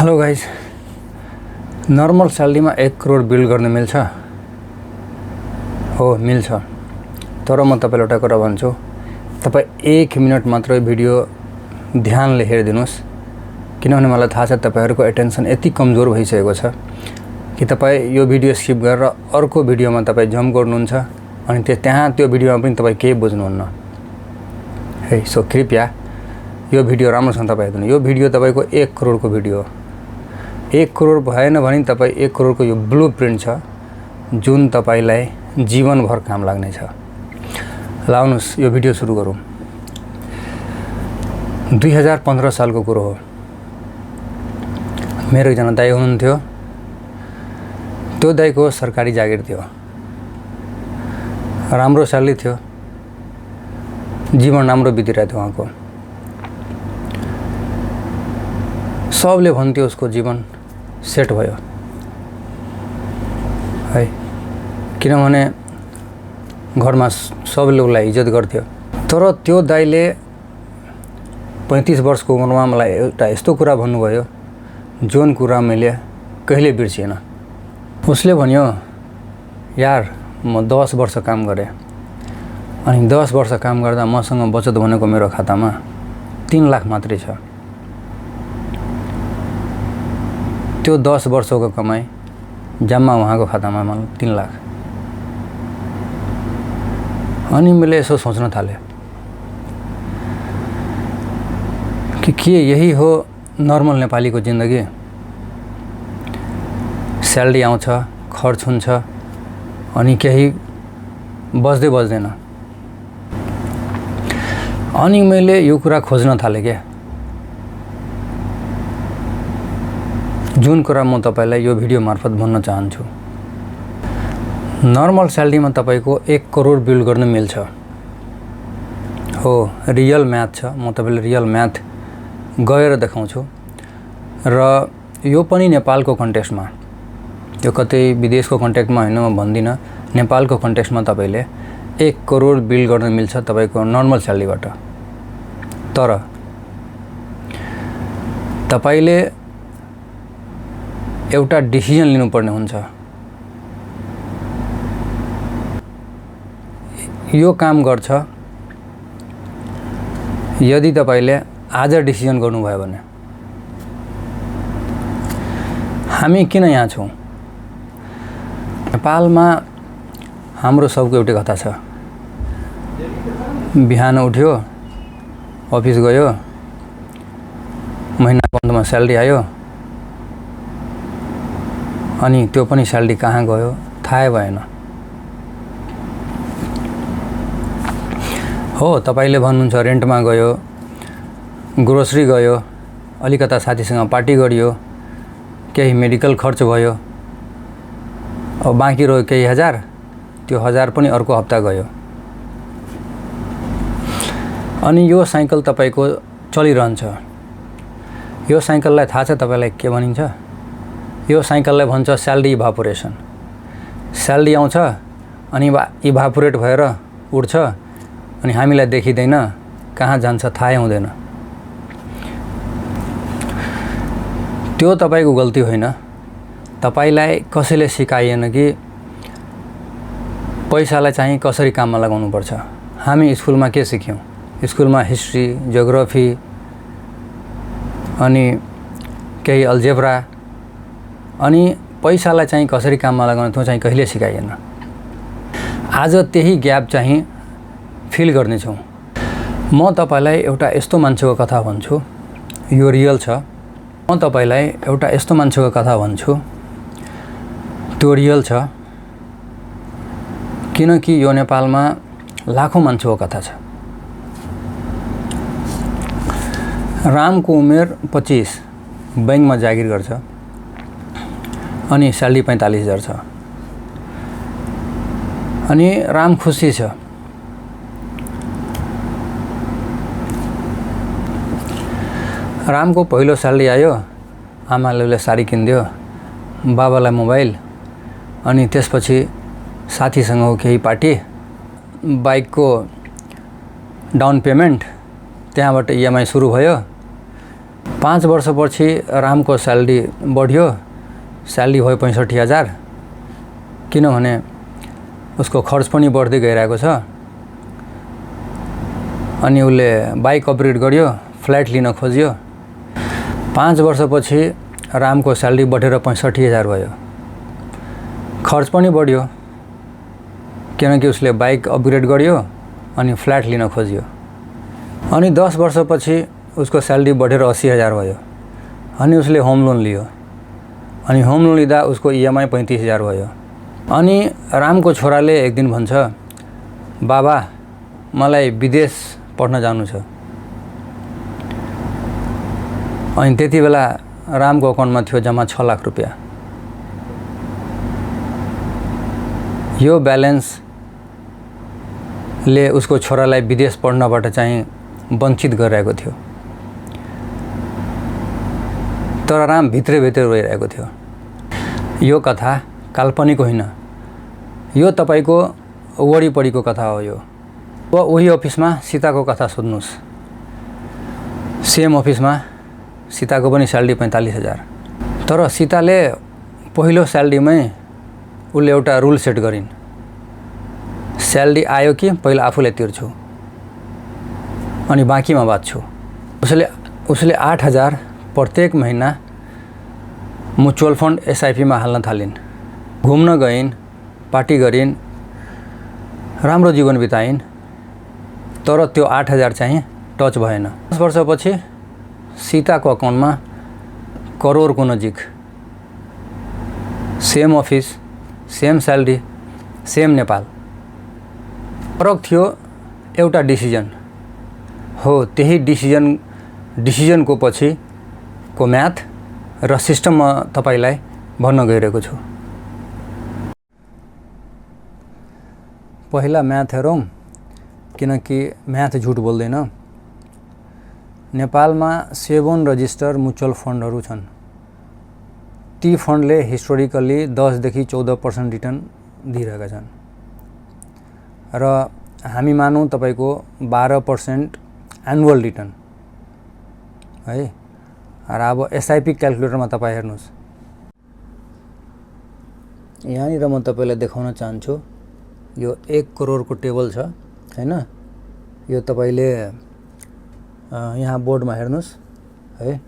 Hello guys, normal स्यालेरीमा 1 crore build गर्न मिल्छ? हो, मिल्छ। तर म तपाईँलाई एउटा कुरा भन्छु, तपाईँ 1 मिनट मात्र भिडियो ध्यानले हेरिदिनुहोस्, किनभने मलाई थाहा छ तपाईँहरूको एटेन्सन यति कमजोर भइसकेको छ कि तपाईँ यो भिडियो स्किप गरेर अर्को भिडियोमा तपाईँ जम्प गर्नुहुन्छ अनि त्यो भिडियोमा पनि तपाईँ केही बुझ्नुहुन्न है। सो कृपया यो भिडियो राम्रोसँग तपाईँ हेर्नु। यो भिडियो तपाईँको 1 करोडको भिडियो हो। 1 करोड भएन भने तपाईँ 1 करोडको यो ब्लुप्रिन्ट छ जुन तपाईँलाई जीवनभर काम लाग्ने छ। लाउनुहोस् यो भिडियो सुरु गरौँ। 2015 सालको कुरो हो। मेरो एकजना दाइ हुनुहुन्थ्यो। त्यो दाइको सरकारी जागिर थियो, राम्रो स्यालेरी थियो, जीवन राम्रो बितिरहेको थियो उहाँको। सबले भन्थ्यो उसको जीवन सेट भयो है, किनभने घरमा सबले उसलाई इज्जत गर्थ्यो। तर त्यो दाइले 35 वर्षको उमेरमा मलाई एउटा यस्तो कुरा भन्नुभयो जुन कुरा मैले कहिले बिर्सिएन। उसले भन्यो, यार म 10 वर्ष काम गरेँ अनि 10 वर्ष काम गर्दा मसँग बचत भनेको मेरो खातामा 3 लाख मात्रै छ। त्यो 10 वर्षको कमाइ जम्मा उहाँको खातामा 3 लाख। अनि मैले यसो सोच्न थालेँ कि के यही हो नर्मल नेपालीको जिन्दगी? स्यालेरी आउँछ, खर्च हुन्छ अनि केही बच्दै बच्दैन। अनि मैले यो कुरा खोज्न थालेँ क्या, जुन कुरा म तपाईलाई यो भिडियो मार्फत भन्न चाहन्छु। नर्मल स्यालेरीमा तपाईको 1 करोड बिल्ड गर्न मिल्छ। हो, रियल म्याथ छ। म तपाईलाई रियल म्याथ गएर देखाउँछु र यो पनि नेपालको कन्टेक्स्टमा, यो कतै विदेशको कन्टेक्स्टमा हैन म भन्दिनँ, नेपालको कन्टेक्स्टमा तपाईले 1 करोड बिल्ड गर्न मिल्छ तपाईको नर्मल स्यालेरीबाट। तर तपाईले एउटा डिसिजन लिनुपर्ने हुन्छ। यो काम गर्छ यदि तपाईले आज डिसिजन गर्नुभयो भने। हामी किन यहाँ छौँ? नेपालमा हाम्रो सबको एउटै कथा छ। बिहान उठ्यो, अफिस गयो, महिनाको अन्तमा स्यालेरी आयो अनि त्यो पनि स्यालेरी कहाँ गयो थाहै भएन। हो, तपाईले भन्नुहुन्छ रेन्टमा गयो, ग्रोसरी गयो, अलिकता साथीसँग पार्टी गरियो, केही मेडिकल खर्च भयो, अब बाँकी रह्यो केही हजार, त्यो 1000 पनि अर्को हप्ता गयो। अनि यो साइकल तपाईको चलिरहन्छ। यो साइकललाई थाहा छ तपाईलाई के भनिन्छ? यो साइकललाई भन्छ स्यालेरी इभापोरेसन। स्यालेरी आउँछ अनि इभापोरेट भएर उड्छ अनि हामीलाई देखिँदैन, कहाँ जान्छ थाहै हुँदैन। त्यो तपाईको गल्ती होइन। तपाईलाई कसैले सिकाइएन कि पैसालाई चाहिँ कसरी काममा लगाउनुपर्छ। हामी स्कुलमा के सिक्यौँ? स्कुलमा हिस्ट्री, जियोग्राफी अनि केही अल्जेब्रा, अनि पैसालाई चाहिँ कसरी काममा लगाउनु त्यो चाहिँ कहिले सिकाइएन। आज त्यही ग्याप चाहिँ फिल गर्नेछौँ। म तपाईलाई एउटा यस्तो मान्छेको कथा भन्छु, यो रियल छ। म तपाईलाई एउटा यस्तो मान्छेको कथा भन्छु, त्यो रियल छ, किनकि यो नेपालमा लाखौँ मान्छेको कथा छ। रामको उमेर 25, बैंकमा जागिर गर्छ अनि स्यालेरी 45,000 छ अनि राम खुसी छ। रामको पहिलो स्यालेरी आयो, आमाले साडी किनिदियो, बाबालाई मोबाइल, अनि त्यसपछि साथीसँग केही पार्टी, बाइकको डाउन पेमेन्ट, त्यहाँबाट EMI सुरु भयो 5 वर्षपछि रामको स्यालेरी बढ्यो, स्यालेरी भयो 65,000, किनभने उसको खर्च पनि बढ्दै गइरहेको छ। अनि उसले बाइक अपग्रेड गर्यो, फ्ल्याट लिन खोज्यो। 5 वर्षपछि रामको स्यालेरी बढेर 65,000 भयो, खर्च पनि बढ्यो किनकि उसले बाइक अपग्रेड गर्यो अनि फ्ल्याट लिन खोज्यो। अनि 10 वर्षपछि उसको स्यालेरी बढेर 80,000 भयो अनि उसले होम लोन लियो। अनि होम लोन लिँदा उसको इएमआई 35,000 भयो। अनि रामको छोराले एक दिन भन्छ, बाबा मलाई विदेश पढ्न जानु छ। अनि त्यति बेला रामको अकाउन्टमा थियो जम्मा 6 लाख रुपियाँ। यो ब्यालेन्सले उसको छोरालाई विदेश पढ्नबाट चाहिँ वञ्चित गरिरहेको थियो। तर राम भित्रभित्र रोइरहेको थियो। यो कथा काल्पनिक होइन, यो तपाईको वरिपरिको कथा हो। यो उही अफिसमा सीताको कथा सोध्नुस्। सेम अफिसमा सीताको पनि स्यालेरी 45,000। तर सीताले पहिलो स्यालेरीमै उसले एउटा रुल सेट गरिन्, स्यालेरी आयो कि पहिला आफूले तिर्छु अनि बाँकीमा बाँच्छु। उसले 8,000 प्रत्येक महिना म्युचुअल फन्ड एसआइपीमा हाल्न थालिन्। घुम्न गइन्, पार्टी गरिन्, राम्रो जीवन बिताइन्। तर त्यो 8,000 चाहिँ टच भएन। 10 वर्षपछि सीताको अकाउन्टमा करोडको नजिक, same office, same salary, same Nepal. फरक थियो एउटा डिसिजन हो। त्यही डिसिजनको पछिको म्याथ र सिस्टम म तपाईलाई भन्न गइरहेको छु। पहिला म्याथ हेरौँ, किनकि म्याथ झुट बोल्दैन। नेपालमा 7 रजिस्टर म्युचुअल फन्डहरू छन्। ती फन्डले हिस्टोरिकल्ली 10 देखि 14% रिटर्न दिइरहेका छन् र हामी मानौँ तपाईको 12% एनुअल रिटर्न है। र अब एसआइपी क्याल्कुलेटरमा तपाईँ हेर्नुहोस्, यहाँनिर म तपाईलाई देखाउन चाहन्छु। यो 1 करोडको टेबल छ हैन। यो तपाईले यहाँ बोर्डमा हेर्नुहोस् है।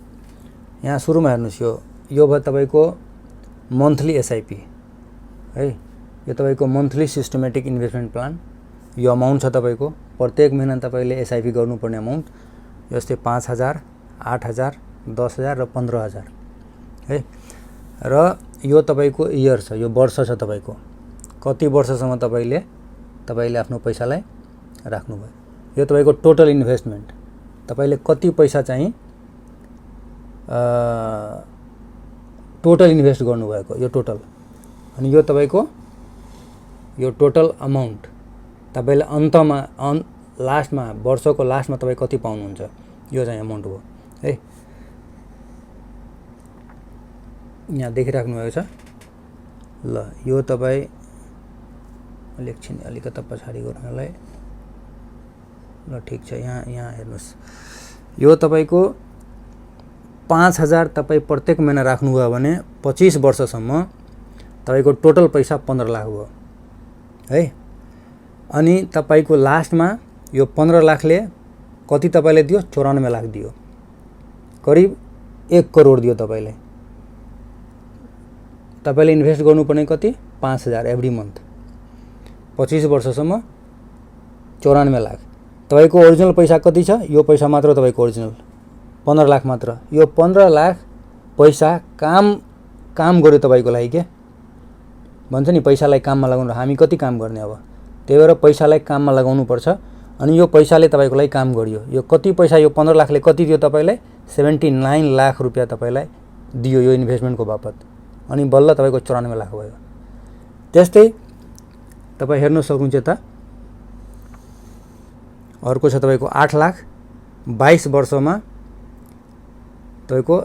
यहाँ सुरुमा हेर्नुहोस्, यो भयो तपाईको मन्थली एसआइपी है। यो तपाईको मन्थली सिस्टमेटिक इन्भेस्टमेन्ट प्लान। यो अमाउन्ट छ तपाईको प्रत्येक महिना तपाईले एसआइपी गर्नुपर्ने अमाउन्ट। जस्तै 5,000, 8,000, 10,000 र 15,000 है। र यो तपाईको इयर छ, यो वर्ष छ तपाईको कति वर्षसम्म तपाईले आफ्नो पैसालाई राख्नुभयो। यो तपाईको टोटल इन्भेस्टमेन्ट, तपाईले कति पैसा चाहिँ टोटल इन्भेस्ट गर्नुभएको, यो टोटल। अनि यो तपाईको यो टोटल अमाउन्ट तपाईले अन्तमा लास्टमा वर्षको लास्टमा तपाई कति पाउनुहुन्छ, यो चाहिँ अमाउन्ट हो है। यहाँ देखिराख्नु भएको छ ल। यो तपाई एकछिन अलिकता पछाडि गर्नलाई ल, ठीक छ। यहाँ हेर्नुहोस्, यो तपाईको 5,000 तपाई प्रत्येक महिना राख्नुभयो भने 25 वर्षसम्म तपाईको टोटल पैसा 15 लाख भयो है। अनि तपाईको लास्टमा यो 15 लाखले कति तपाईले दियो, 94 लाख दियो, करिब 1 करोड दियो तपाईले। तपाईले इन्भेस्ट गर्नुपर्ने कति, 5,000 एभ्री मन्थ, 25 वर्षसम्म 94 लाख। तपाईको ओरिजिनल पैसा कति छ, यो पैसा मात्र तपाईको ओरिजिनल 15 लाख मात्र। यो 15 लाख पैसा काम गर्यो तपाईको लागि के भन्छ नि, पैसालाई काममा लगाउनु। हामी कति काम गर्ने अब, त्यही भएर पैसालाई काममा लगाउनु पर्छ। अनि यो पैसाले तपाईको लागि काम गरियो। यो कति पैसा, यो 15 लाखले कति दियो तपाईलाई, 79 लाख रुपियाँ तपाईलाई दियो यो इन्भेस्टमेन्टको बापत। अनि बल्ल तपाईको 94 लाख भयो। त्यस्तै तपाई हेर्न सक्नुहुन्छ त। अर्को छ तपाईको 8 लाख, 22 वर्षमा तपाईको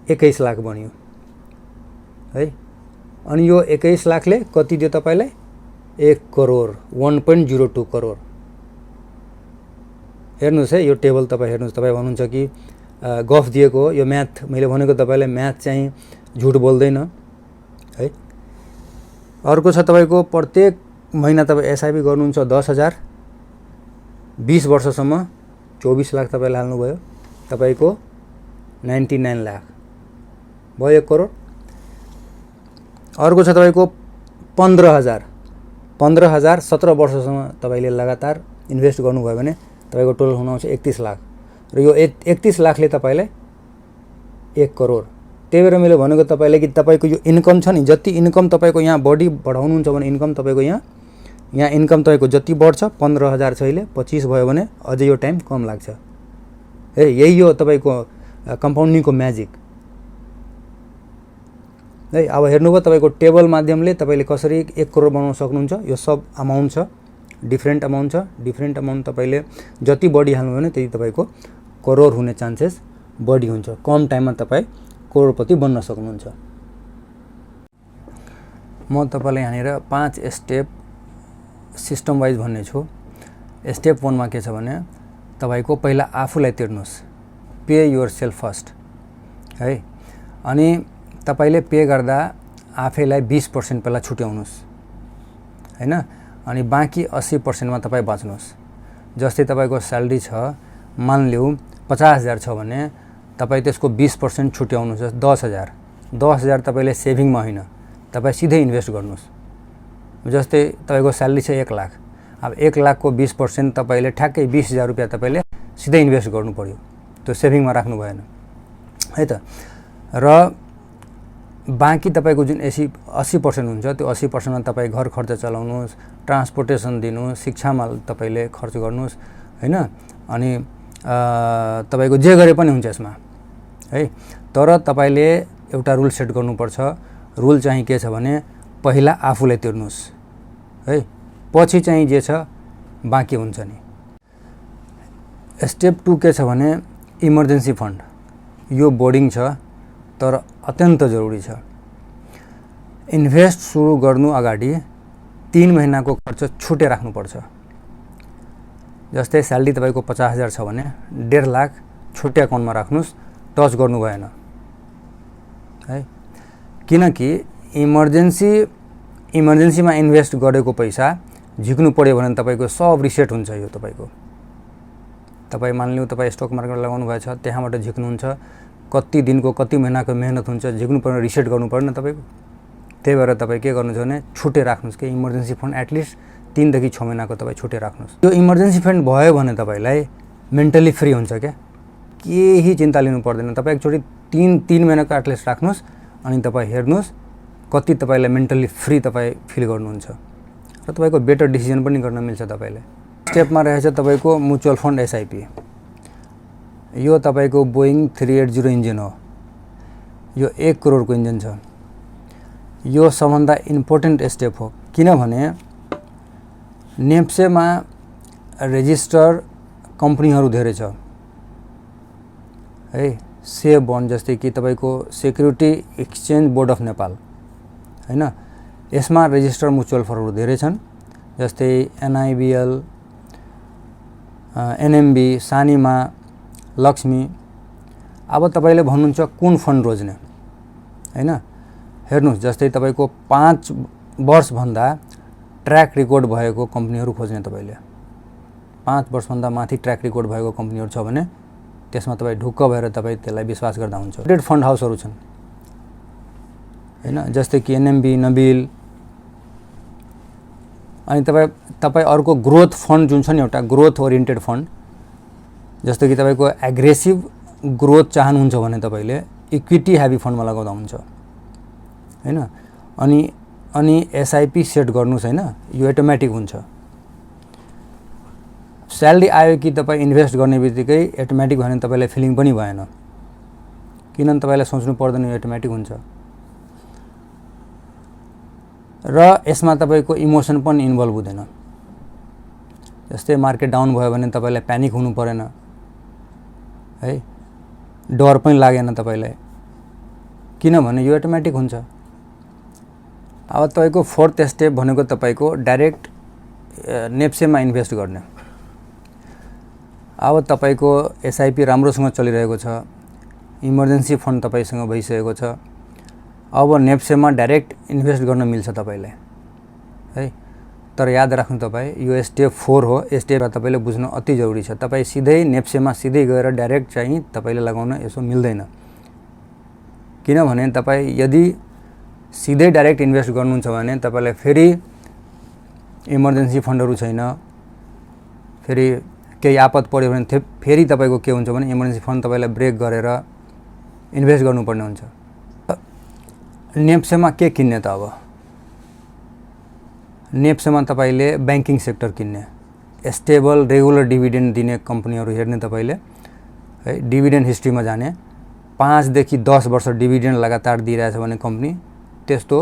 21 लाख बन्यो है। अनि यो 21 लाखले कति दियो तपाईलाई, 1 करोड, 1.02 करोड। हेर्नुहोस् है, यो टेबल तपाईँ हेर्नुहोस्। तपाईँ भन्नुहुन्छ कि गफ दिएको हो। यो म्याथ मैले भनेको तपाईँलाई म्याथ चाहिँ झुट बोल्दैन है। अर्को छ तपाईँको प्रत्येक महिना तपाईँ एसआइपी गर्नुहुन्छ 10,000, 20 वर्षसम्म 24 लाख तपाईँले हाल्नुभयो, तपाईँको 99 लाख भयो, 1 करोड। अर्को छ तपाईँको 15,000, 17 वर्षसम्म तपाईँले लगातार इन्भेस्ट गर्नुभयो भने तपाईँको टोटल हुन आउँछ 31 लाख र यो 31 लाखले तपाईँलाई 1 करोड। त्यही भएर मैले भनेको तपाईँलाई कि तपाईँको यो इन्कम छ नि, जति इन्कम तपाईँको यहाँ बढी बढाउनुहुन्छ भने इन्कम तपाईँको यहाँ इन्कम तपाईँको जति बढ्छ 15,000 छ अहिले, 25 भयो भने अझै यो टाइम कम लाग्छ है। यही हो तपाईँको कम्पाउन्डिङको म्याजिक है। अब हेर्नुभयो तपाईँको टेबल माध्यमले तपाईँले कसरी 1 करोड बनाउन सक्नुहुन्छ। यो सब अमाउन्ट छ, डिफ्रेन्ट अमाउन्ट छ। डिफ्रेन्ट अमाउन्ट तपाईँले जति बढी हाल्नुभयो भने त्यति तपाईँको करोड हुने चान्सेस बढी हुन्छ। कम टाइममा तपाईँ करोडपति बन्न सक्नुहुन्छ। म तपाईँलाई यहाँनिर 5 स्टेप सिस्टम वाइज भन्ने छु। स्टेप 1 मा के छ भने तपाईँको पहिला आफूलाई तिर्नुहोस्, पे योर सेल्फ फर्स्ट है। अनि तपाईँले पे गर्दा आफैलाई 20% पहिला छुट्याउनुहोस् हैन। अनि बाँकी 80% मा तपाईँ बाँच्नुहोस्। जस्तै तपाईँको स्यालेरी छ, मानिलिउँ 50,000 छ भने तपाईँ त्यसको 20% छुट्याउनुहोस्, 10,000। 10,000 तपाईँले सेभिङमा होइन, तपाईँ सिधै इन्भेस्ट गर्नुहोस्। जस्तै तपाईँको स्यालेरी छ 1 लाख, अब 1 लाखको 20% तपाईँले ठ्याक्कै 20,000 रुपियाँ तपाईँले सिधै इन्भेस्ट गर्नु पर्यो, त्यो सेभिङमा राख्नु भएन है त। र बाँकी तपाईँको जुन 80% हुन्छ त्यो 80% मा तपाईँ घर खर्च चलाउनुहोस्, ट्रान्सपोर्टेसन दिनुहोस्, शिक्षामा तपाईँले खर्च गर्नुहोस् हैन। अनि तपाईँको जे गरे पनि हुन्छ यसमा है। तर तपाईँले एउटा रुल सेट गर्नुपर्छ। रुल चाहिँ के छ भने पहिला आफूलाई तिर्नुहोस् है, पछि चाहिँ जे छ बाँकी हुन्छ नि। स्टेप 2 के छ भने इमर्जेन्सी फन्ड। यो बोर्डिङ छ तर अत्यन्त जरुरी छ। इन्भेस्ट सुरु गर्नु अगाडि 3 महिनाको खर्च छुटे राख्नुपर्छ। जस्तै स्यालेरी तपाईँको 50,000 छ भने 1.5 लाख छुट्टै अकाउन्टमा राख्नुहोस्, टच गर्नु भएन है। किनकि इमर्जेन्सीमा इन्भेस्ट गरेको पैसा झिक्नु पर्यो भने तपाईँको सब रिसेट हुन्छ। यो तपाईँ मानिलिउँ तपाईँ स्टक मार्केटमा लगाउनु भएछ, त्यहाँबाट झिक्नुहुन्छ, कति दिनको कति महिनाको मेहनत हुन्छ, झिक्नु पर्ने, रिसेट गर्नु पर्ने तपाईँको। त्यही भएर तपाईँ के गर्नुहुन्छ भने छुट्टै राख्नुहोस् कि इमर्जेन्सी फन्ड एटलिस्ट 3 देखि 6 महिनाको तपाईँ छुट्टै राख्नुहोस्। यो इमर्जेन्सी फन्ड भयो भने तपाईँलाई मेन्टली फ्री हुन्छ क्या, केही चिन्ता लिनु पर्दैन। तपाईँ एकचोटि 3 महिनाको एटलिस्ट राख्नुहोस् अनि तपाईँ हेर्नुहोस् कति तपाईँलाई मेन्टली फ्री तपाईँ फिल गर्नुहुन्छ र तपाईँको बेटर डिसिजन पनि गर्न मिल्छ तपाईँले। स्टेपमा रहेछ तपाईँको म्युचुअल फन्ड एसआइपी। यो तपाईँको बोइङ 380 इन्जिन हो। यो 1 करोडको इन्जिन छ। यो सबभन्दा इम्पोर्टेन्ट स्टेप हो, किनभने नेप्सेमा रेजिस्टर कम्पनीहरू धेरै छ है। से बन्ड जस्तै कि तपाईँको security exchange board of Nepal हैन, यसमा रेजिस्टर म्युचुअल फन्डहरू धेरै छन्। जस्तै एनआइबिएल, एनएमबी, सानिमा, लक्ष्मी। अब तपाईँले भन्नुहुन्छ कुन फन्ड रोज्ने हैन। हेर्नुहोस्, जस्तै तपाईँको 5 वर्षभन्दा ट्र्याक रेकर्ड भएको कम्पनीहरू खोज्ने। तपाईँले 5 वर्षभन्दा माथि ट्र्याक रेकर्ड भएको कम्पनीहरू छ भने त्यसमा तपाईँ ढुक्क भएर तपाईँ त्यसलाई विश्वास गर्दा हुन्छ। रेड फन्ड हाउसहरू छन् हैन, जस्तै कि एनएमबी, नबिल। अनि तपाईँ अर्को ग्रोथ फन्ड जुन छ नि, एउटा ग्रोथ ओरिएन्टेड फन्ड, जस्तो कि तपाईँको एग्रेसिभ ग्रोथ चाहनुहुन्छ भने तपाईँले इक्विटी हेभी फन्डमा लगाउँदा हुन्छ हैन। अनि एसआइपी सेट गर्नुहोस् हैन, यो अटोमेटिक हुन्छ। स्यालेरी आयो कि तपाईँ इन्भेस्ट गर्ने बित्तिकै अटोमेटिक भने तपाईँलाई फिलिङ पनि भएन, किनभने तपाईँलाई सोच्नु पर्दैन, यो अटोमेटिक हुन्छ। र यसमा तपाईँको इमोसन पनि इन्भल्भ हुँदैन। जस्तै मार्केट डाउन भयो भने तपाईँलाई प्यानिक हुनु परेन है, डर पनि लागेन तपाईँलाई, किनभने यो अटोमेटिक हुन्छ। अब तपाईँको 4th स्टेप भनेको तपाईँको डाइरेक्ट नेप्सेमा इन्भेस्ट गर्ने। अब तपाईको एसआईपी राम्रोसँग चलिरहेको छ, इमर्जेन्सी फन्ड तपाईसँग भइसकेको छ, अब नेप्सेमा डाइरेक्ट इन्भेस्ट गर्न मिल्छ तपाईलाई है। तर याद राख्नु तपाई यो स्टेप 4 हो। स्टेप तपाईले बुझ्नु अति जरुरी छ। तपाई सिधै नेप्सेमा सिधै गएर डाइरेक्ट चाहिँ तपाईले लगाउन यसो मिल्दैन। किनभने तपाई यदि सिधै डाइरेक्ट इन्भेस्ट गर्नुहुन्छ भने तपाईलाई फेरि इमर्जेन्सी फन्डहरु छैन, फेरि केही आपत पर्यो भने फेरि तपाईको के हुन्छ भने इमर्जेन्सी फन्ड तपाईलाई ब्रेक गरेर इन्भेस्ट गर्नुपर्ने हुन्छ। नेप्सेमा के किन्ने त? अब नेप्सेमा तपाईले बैंकिङ सेक्टर किन्ने, स्टेबल रेगुलर डिभिडेन्ड दिने कम्पनीहरु हेर्ने तपाईले है। डिभिडेन्ड हिस्ट्रीमा जाने, 5 देखि 10 वर्ष डिभिडेन्ड लगातार दिइरहेछ भने कम्पनी, त्यस्तो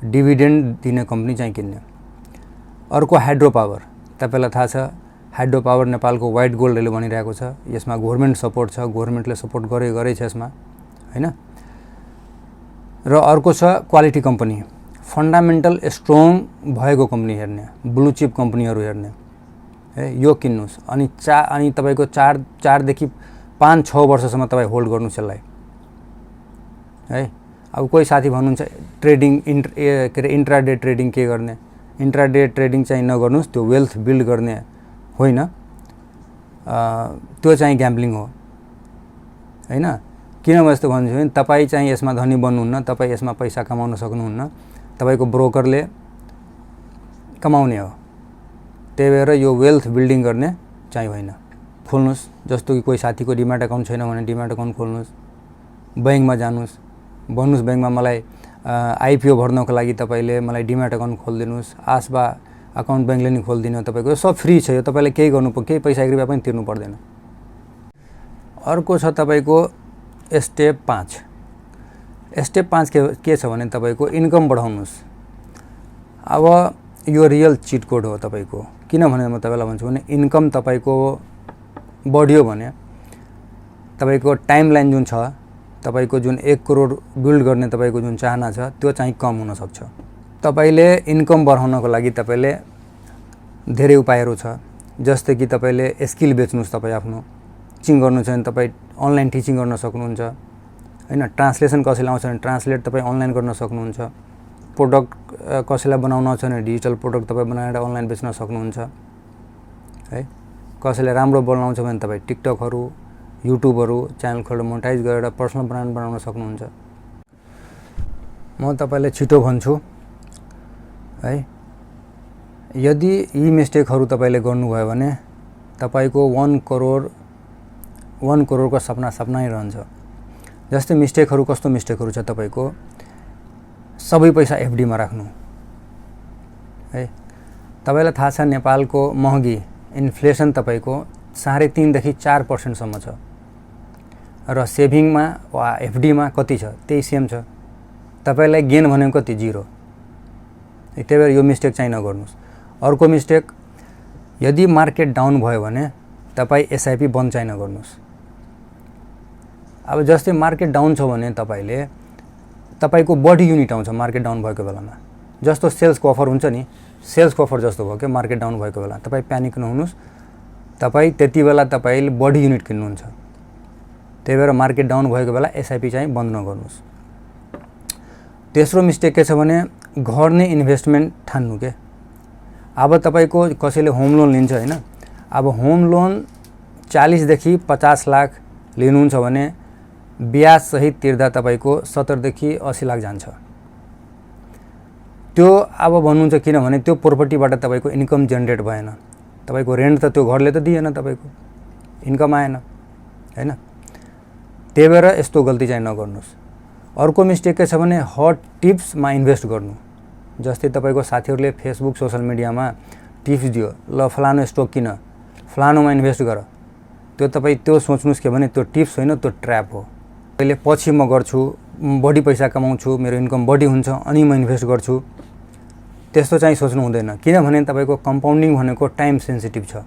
डिभिडेन्ड दिने कम्पनी चाहिँ किन्ने। अर्को हाइड्रो पावर, तपाईलाई थाहा छ हाइड्रो पावर नेपालको व्हाइट गोल्डले भनिरहेको छ। यसमा गभर्नमेन्ट सपोर्ट छ, गभर्नमेन्टले सपोर्ट गरे छ यसमा हैन। र अर्को छ क्वालिटी कम्पनी, फन्डामेन्टल स्ट्रङ भएको कम्पनी हेर्ने, ब्लू चिप कम्पनीहरु हेर्ने है, यो किन्नुस्। अनि तपाईको 4 देखि 5-6 वर्षसम्म तपाई होल्ड गर्नुस् यसलाई है। अब कोही साथी भन्नुहुन्छ ट्रेडिङ इन्ट्राडे ट्रेडिङ के गर्ने? इन्ट्राडे ट्रेडिङ चाहिँ नगर्नुस्, त्यो वेल्थ बिल्ड गर्ने होइन, त्यो चाहिँ ग्याम्बलिङ हो हैन। किन म यस्तो भन्छु भने तपाई चाहिँ यसमा धनी बन्नुहुन्न, तपाई यसमा पैसा कमाउन सक्नुहुन्न, तपाईको ब्रोकरले कमाउने हो। त्यही भएर यो वेल्थ बिल्डिङ गर्ने चाहिँ होइन। खोल्नुस्, जस्तो कि कोही साथीको डिम्याट अकाउन्ट छैन भने डिम्याट अकाउन्ट खोल्नुस्, बैंकमा जानुस्, भन्नुस् बैंकमा मलाई आइपीओ भर्नको लागि तपाईले मलाई डिम्याट अकाउन्ट खोल्दिनुस्, आसबा अकाउन्ट बैंकले नि खोल्दिनु, तपाईको सब फ्री छ, यो तपाईले केही गर्नु केही पैसा 1 रुपैयाँ पनि तिर्नु पर्दैन। अर्को छ तपाईको स्टेप 5। स्टेप 5 के छ भने तपाईको इन्कम बढाउनुस्। अब यो रियल चिट कोड हो तपाईको। किनभने म तपाईलाई भन्छु भने इन्कम तपाईको बढ्यो भने तपाईको टाइमलाइन जुन छ, तपाईको जुन 1 करोड बिल्ड गर्ने तपाईको जुन चाहना छ त्यो चाहिँ कम हुन सक्छ। तपाईले इन्कम बढाउनको लागि तपाईले धेरै उपायहरु छ। जस्तै कि तपाईले स्किल बेच्नुस्, तपाई आफ्नो टिचिङ गर्नु छ भने तपाई अनलाइन टिचिङ गर्न सक्नुहुन्छ हैन। ट्रान्सलेसन कसैलाई आउँछ भने ट्रान्सलेट तपाई अनलाइन गर्न सक्नुहुन्छ। प्रोडक्ट कसैलाई बनाउन आउँछ भने डिजिटल प्रोडक्ट तपाई बनाएर अनलाइन बेच्न सक्नुहुन्छ है। कसैलाई राम्रो बोल्न आउँछ भने तपाई टिकटकहरु, युट्युबहरु च्यानल खोलेर मोनेटाइज गरेर पर्सनल ब्रान्ड बनाउन सक्नुहुन्छ। म तपाईलाई छिटो भन्छु है, यदि यी मिस्टेकहरु तपाईले गर्नुभयो भने तपाईको 1 करोडको सपना नै रहन्छ। जस्तै मिस्टेकहरु कस्तो मिस्टेकहरु छ तपाईको, सबै पैसा एफडी मा राख्नु है। तपाईलाई थाहा छ नेपालको महँगी इन्फ्लेसन तपाईको 3.5 देखि 4% सम्म छ र सेभिङमा वा एफडी मा कति छ? त्यही सेम छ। तपाईलाई गेन भनेको कति? 0। त्यही भएर यो मिस्टेक चाहिँ नगर्नुस्। अर्को मिस्टेक, यदि मार्केट डाउन भयो भने तपाई एसआईपी बन्द चाहिँ नगर्नुस्। अब जस्तै मार्केट डाउन छ भने तपाईको बढी युनिट आउँछ मार्केट डाउन भएको बेलामा। जस्तो सेल्सको अफर हुन्छ नि, सेल्सको अफर जस्तो भयो के मार्केट डाउन भएको बेला। तपाई प्यानिक नहुनुस्, तपाई त्यति बेला तपाईले बढी युनिट किन्नुहुन्छ। त्यही भएर मार्केट डाउन भएको बेला एसआईपी चाहिँ बन्द नगर्नुस्। तेस्रो मिस्टेक के छ भने घर नै इन्भेस्टमेन्ट ठान्नु के। अब तपाईको कसैले होम लोन लिन्छ हैन, अब होम लोन 40 देखि 50 लाख लिनुहुन्छ भने ब्याज सहित तिर्दा तपाईको 70 देखि 80 लाख जान्छ। त्यो अब भन्नुहुन्छ किनभने त्यो प्रोपर्टीबाट तपाईको इन्कम जेनेरेट भएन, तपाईको रेन्ट त त्यो घरले त दिएन, तपाईको इन्कम आएन हैन। त्यही भएर यस्तो गल्ती चाहिँ नगर्नुस्। अर्को मिस्टेक के छ भने हट टिप्स मा इन्भेस्ट गर्नु। जस्तै तपाईको साथीहरुले फेसबुक सोशल मिडियामा टिप्स दियो, ल फलानो स्टक किन, फलानोमा इन्भेस्ट गर, त्यो तपाई त्यो सोच्नुस् के भने त्यो टिप्स होइन, त्यो ट्र्याप हो। पहिले पछि म गर्छु, बढी पैसा कमाउँछु, मेरो इन्कम बढी हुन्छ अनि म इन्भेस्ट गर्छु, त्यस्तो चाहिँ सोच्नु हुँदैन। किनभने तपाईको कम्पाउन्डिङ भनेको टाइम सेन्सिटिभ छ।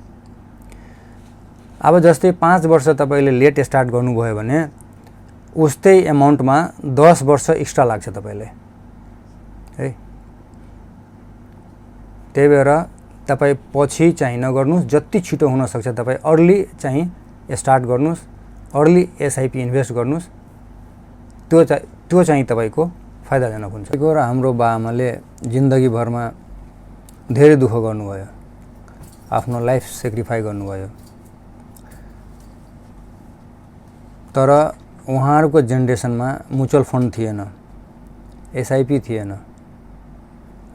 अब जस्तै 5 वर्ष तपाईले लेट स्टार्ट गर्नुभयो भने उस्तै अमाउन्टमा 10 वर्ष एक्स्ट्रा लाग्छ तपाईलाई है। त्यही भएर तपाईँ पछि चाहिँ नगर्नुहोस्, जति छिटो हुन सक्छ तपाईँ अर्ली चाहिँ स्टार्ट गर्नुहोस्, अर्ली एसआइपी इन्भेस्ट गर्नुहोस्, त्यो चाहिँ तपाईँको फाइदाजनक हुन्छ। र हाम्रो बाआमाले जिन्दगीभरमा धेरै दुःख गर्नुभयो, आफ्नो लाइफ सेक्रिफाई गर्नुभयो, तर उहाँहरूको जेनेरेसनमा म्युचुअल फन्ड थिएन, एसआइपी थिएन,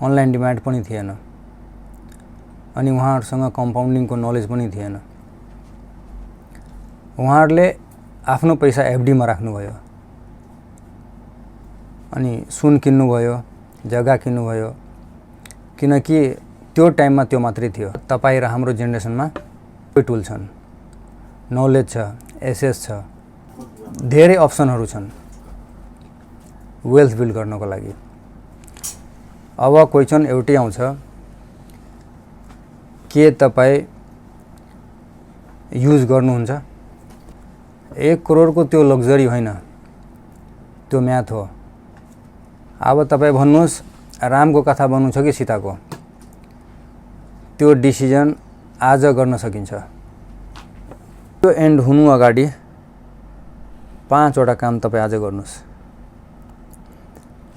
अनलाइन डिमान्ड पनि थिएन, अनि उहाँहरूसँग कम्पाउन्डिङको नलेज पनि थिएन। उहाँहरूले आफ्नो पैसा एफडीमा राख्नुभयो, अनि सुन किन्नुभयो, जग्गा किन्नुभयो, किनकि त्यो टाइममा त्यो मात्रै थियो। तपाईँ र हाम्रो जेनेरेसनमा टुल छन्, नलेज छ, एसेस छ, धेरै अप्सनहरू छन् वेल्थ बिल्ड गर्नको लागि। अब क्वेसन एउटै आउँछ, के तपाईँ युज गर्नुहुन्छ? 1 करोडको त्यो लग्जरी होइन, त्यो म्याथ हो। अब तपाईँ भन्नुहोस् रामको कथा बन्नु छ कि सीताको? त्यो डिसिजन आज गर्न सकिन्छ। त्यो एन्ड हुनु अगाडि 5 वटा काम तपाईँ आज गर्नुहोस्।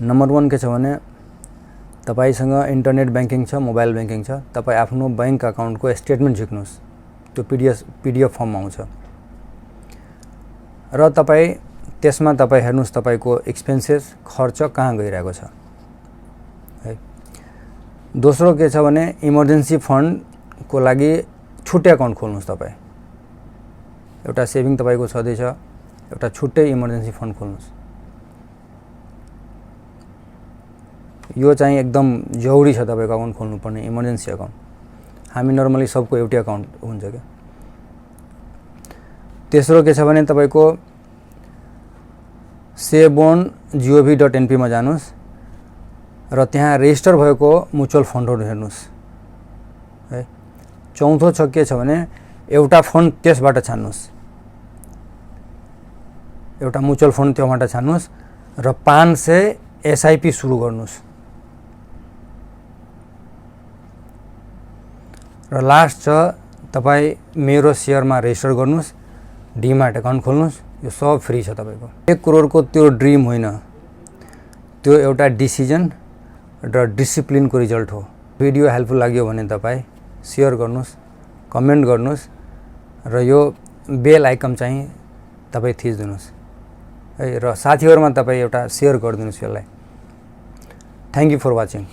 नम्बर 1 के छ भने तपाईसँग इन्टरनेट ब्याङ्किङ छ, मोबाइल ब्याङ्किङ छ, तपाईँ आफ्नो बैंक अकाउन्टको स्टेटमेन्ट झिक्नुहोस्। त्यो पीडीएफ फर्ममा आउँछ र तपाईँ त्यसमा तपाईँ हेर्नुहोस् तपाईको एक्सपेन्सेस, खर्च कहाँ गइरहेको छ है। दोस्रो के छ भने इमर्जेन्सी फन्डको लागि छुट्टै अकाउन्ट खोल्नुहोस्। तपाईँ एउटा सेभिङ तपाईको छँदैछ, एउटा छुट्टै इमर्जेन्सी फन्ड खोल्नुहोस्। यो चाहिँ एकदम जरुरी छ तपाईको अकाउन्ट खोल्नुपर्ने, इमर्जेन्सी अकाउन्ट। हामी नर्मली सबको एउटै अकाउन्ट हुन्छ के। तेस्रो के छ भने तपाईको savon.gov.np मा जानुस् र त्यहाँ रेजिस्टर भएको म्युचुअल फन्डहरु हेर्नुस् है। चौथो छ के छ भने एउटा फन्ड त्यसबाट छान्नुस्, एउटा म्युचुअल फन्ड त्योबाट छान्नुस् र 500 एसआइपी सुरु गर्नुस्। र लास्ट छ तपाई मेरो शेयरमा रेजिस्टर गर्नुस्, डीम्याट अकाउन्ट खोल्नुस्। यो सब फ्री छ तपाईको। 1 करोडको त्यो ड्रिम होइन, त्यो एउटा डिसिजन र डिसिप्लिनको रिजल्ट हो। भिडियो हेल्पफुल लाग्यो भने तपाई शेयर गर्नुस्, कमेन्ट गर्नुस् र यो बेल आइकन चाहिँ तपाई थिच्दिनुस् है। र साथीहरुमा तपाई एउटा शेयर गरिदिनुस् यसलाई। Thank you for watching.